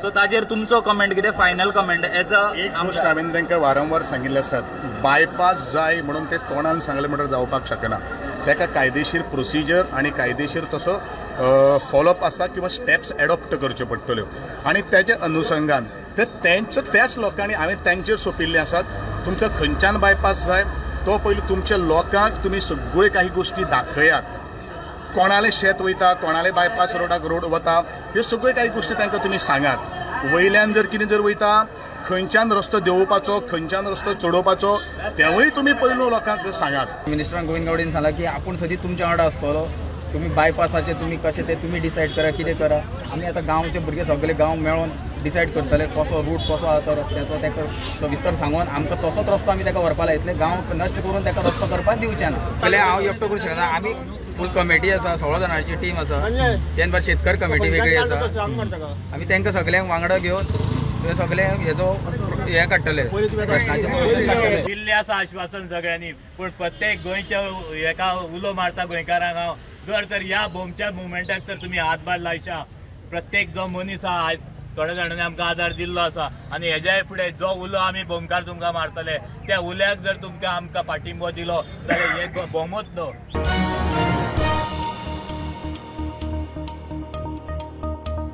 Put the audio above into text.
So ताजेर तुमचो comment कितें, फायनल कमेंट एज अ एक गोश्ट हांवें तांकां वारंवार सांगिल्लें आसात, बायपास जाय म्हणून ते तोंडान सांगलें म्हणल्यार जावपाक शकना. ताका कायदेशीर प्रोसिजर आनी कायदेशीर तसो फॉलोअप आसा किंवा स्टेप्स एडॉप्ट करच्यो पडटल्यो आनी तेच्या अनुसंगान ते तेंच त्याच लोकांनी हांवें तांचेर सोंपिल्लें आसात. तुमकां खंयच्यान बायपास जाय तो पयलीं तुमच्या लोकांक तुमी सगळ्यो काही गोश्टी दाखयात. कोणाले शेत वयता, कोणाले बायपास रोडाक रोड वता, ह्यो सगळ्यो काही गोश्टी तांकां तुमी सांगात. वयल्यान जर कितें जर वयता खंयच्यान रस्तो देंवोवपाचो, खंयच्यान रस्तो चडोवपाचो तेवूय तुमी पयलू लोकांक सांगात. मिनिस्टरान गोविंद गावडेन सांगला की आपूण सदींच तुमच्या वांगडा आसतलो, तुमी बायपासाचे तुमी कशें ते तुमी डिसायड करा, कितें करा. आमी आतां गांवचे भुरगे सगळे गांव मेळोन डिसायड करतले कसो रूट कसो आसा तो रस्त्याचो, ताका सविस्तर सांगून आमकां तसोच रस्तो आमी ताका व्हरपा लायतले. गांव नश्ट करून ताका रस्तो करपाक दिवचे ना. पयलें हांव एकटो करूं शकना, आमी फूल कमिटी आसा, 16 जाणांची टीम आसा, तेन भायर शेतकार कमिटी वेगळी आसा. आमी तांकां सगळ्यांक वांगडा घेवन सगळे हेजो हे काडटले, प्रश्नाचें दिल्लें आसा आश्वासन सगळ्यांनी. पूण प्रत्येक गोंयच्या हेका उलो मारता गोंयकारांक हांव, जर तर ह्या भोमच्या मुवमेंटाक तर तुमी हातभार लायशा. प्रत्येक जो मनीस आहा आयज थोड्या जाणांनी आमकां आदार दिल्लो आसा आनी हेज्याय फुडें जो उलो आमी भोमकार तुमकां मारतले त्या उल्याक जर तुमकां आमकां पाठिंबो दिलो जाल्यार हे भोमूच न्हू.